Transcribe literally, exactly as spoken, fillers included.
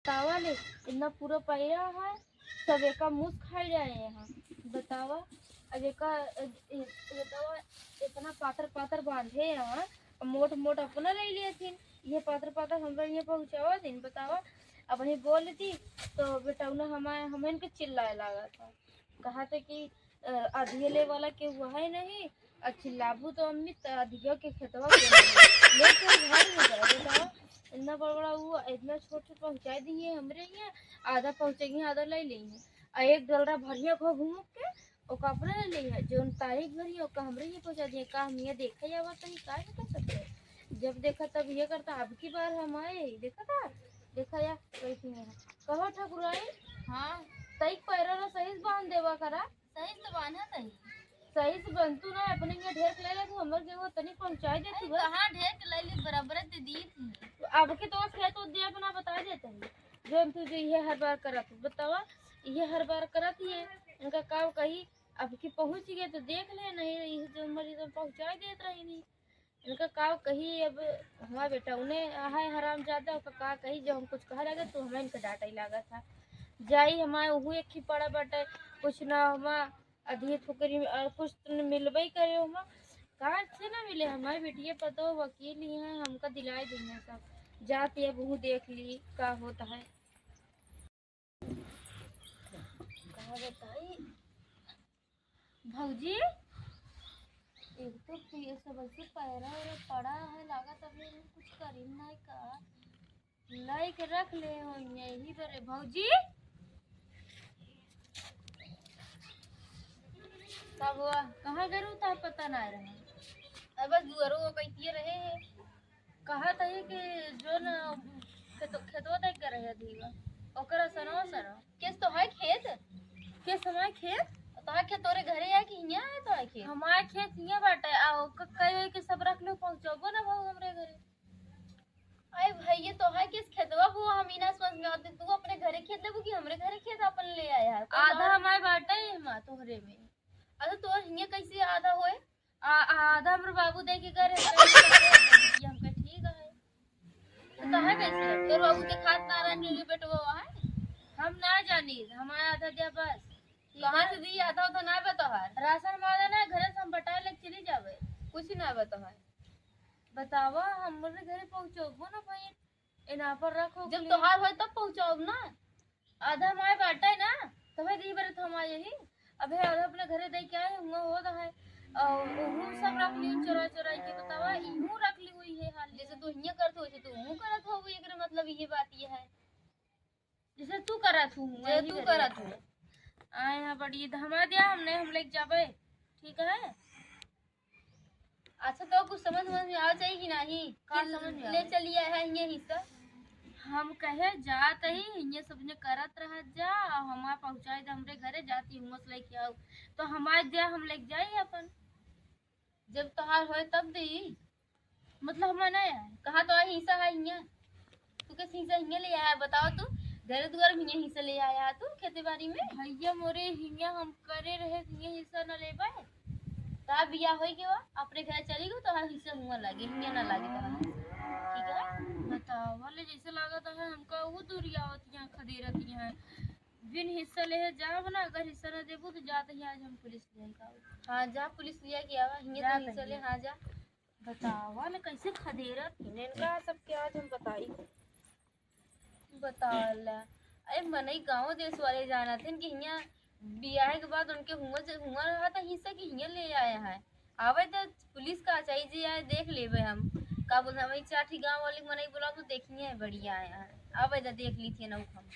बतावा ले, इतना पूरा पैरा है, सब एका मुस खाए जाए यहाँ। बतावा, अब एका, ए-, ए-, बतावा, इतना पातर पातर बांधे यहाँ, मोट मोट अपना ले लिए थी, ये पातर पातर हमरा ये पहुँचावा दिन। बतावा, अब वहीं बोल दी तो बेटौना हमारे, हम इनके चिल्लाए लागा था, कहा था कि, "अ, अधिया ले वाला के हुआ है नहीं, और चिल्लाबू तो अम्मी त अधिया के खेतवा के ले, ले के घर में जाए।" बतावा, इतना बड़ा बड़ा वो इतना छोट छोट पहुँचाए दिए हमरे यहाँ, आधा पहुँचे आधा ले लेइहैं। आ एक डोलरा भरिया को घूम के ओका अपने ले लेइहैं, जौन तारीख भरी ओका हमरे ही पहुँचा दिए। का हम ये देखे जावा तो ही का नहीं कर सकते? जब देखा तब ये करता। अब की बार हम आए ही, देखा था, देखा या कैसी है। कहो ठकुराइन, हाँ। तई पैरा ला सही से बांध देवा करा। सही से बांधा तई। सही से बनतू ना, अपने ये ढेर के ले ले तू, हमर के वो तनी पहुँचाई दे तू अरे बस। कहाँ ढेर के ले ली, बराबर दे दी थी। अब के तो खेत उत दे अपना बता देते हैं। जौन तू जो ये हर बार करत, बतावा, ये हर बार करत ही है, इनका काम कही, अब की पहुँच गए तो देख ले, नहीं ये जो मर्जी तो पहुँचाई देत रही नहीं। इनका का कही, अब हमार बेटौने है हरामजादा, ओका का कही, जब हम कुछ कहा लगे तो हमें इनका डांटे लागा था। जाई हमार उहू एक ही पड़ा बाटे, कुछ ना हमार अधिये फुकरी में और कुछ तो मिलबे करे हमार, कहाँ से ना मिले। हमार बेटिया पतो वकील ही हैं, हमका दिलाए देइहैं सब। जाती अब उहू देख ली का होता है। का बताई भौजी, एक तो ये सब ऐसे पैरा वैरा पड़ा है, लागत अभी हम कुछ करी नहीं का, लाई के रख ले हो यही बरे भौजी। का हुआ? कहाँ गरू ता पता ना रहे। अब बस दुआरो वो कैतिये रहे हैं। कहा तही कि जो न खेतो, खेतवा देख के रहे अधीवा। ओकरा सनो सनो। केस तो है खेत? केस हमार खेत? तो है खेत तोरे घरे है कि हियाँ है तो है खेत? हमार खेत हियाँ बाटे। आ ओकर कहे कि सब रख लो, पहुँचबो ना भाऊ हमरे घरे। अरे भैया, तो है केस खेतवा वो हम ही ना समझ में आते। तू अपने घरे खेत लेबू कि हमरे घरे खेत अपन ले आया है? कौन आधा बात? हमार बाटे है माँ तोहरे में। अच्छा, तोर हियाँ कैसे आधा होए? आ, आ, आधा हमरे बाबू दे के गए रहे, तो हमके ठीक है। तो काहे कैसे? तोर बाबू के खात ना रहने के बेटवा है? हम ना जानी, हमारा आधा दिया बस। कहाँ से दी? आधा उधा ना बा तोहार। राशन मांगे ना, घरे से हम बटा ले चली जावे। कुछ ना बा तोहार। बतावा, हमरे घरे पहुँचबो ना भाई, इना पर रखो जब के। तोहार होए तब पहुँचाओ ना। आधा हमारे बाटे ना, तबे दी बरत हमारे यही। अबे आधा अपने घरे दे के आए, हुआ होता है। और उहू सब रख ली चोरा चोराई के, बतावा, इहू रख ली हुई है हाल। जैसे तू हियाँ करत हो, वैसे तू उहू करत हो, एकरे मतलब ये बात ये है। जैसे तू करत हूँ, जे वही तू करे। करत हूँ। आए हैं बड़ी धमा दिया हमने, हम लेके जाबे, ठीक है? अच्छा, तो कुछ समझ, समझ में आ जाए कि नहीं? का कि समझ में ले आवे? चलिए है ये हिस्सा। हम कहे जात ही, ये सब ने करत रहत जा, और हमार पहुँचाए दे हमरे घरे, जाती हूँ, मत लेके आओ। तो हमार दिया हम लेके जाई अपन। जब तोहार होए तब देई। मतलब हमार ना आए। कहाँ तो हिस्सा है हियाँ? तू के हिस्सा हियाँ ले आया है? बताओ तू, घर दुआर में हियाँ हिस्सा ले आया है तू खेती बाड़ी में? भैया मोरे, हियाँ हम करे रहे, हियाँ हिस्सा ना लेबे। ता बिया होई के बा, अपने घर चली गो, तोहार हिस्सा हुआ लागे, हियाँ ना लागे तोहार हिस्सा। ठीक है? बताओ, वाले जैसे लागत है हमका वो दूरियावत यहाँ, खदेरत यहाँ। बिन हिस्सा लेहे जाब ना, अगर हिस्सा ना देबू तो जात ही आज हम पुलिस ले आइब। हाँ, जा पुलिस ले आके आवा, हियाँ जा तो हिस्सा ले, पहले। हाँ, जा। बतावा ना कैसे खदेरत हिन इनका सबके, आज हम बताई। बतावा ला। अरे मनई गाँव देश वाले जानत हिन कि हियाँ बियाह के बाद उनके हुआँ से, हुआँ रहा था हिस्सा कि हियाँ ले आया है। आवे तो पुलिस का चाहिए जे आए देख लेबे हम। का बोलते हमारी चार ठी गाँव वाले मनई बोला तो देखिए बढ़िया आया है। आवे तो देख ली थी ना हम।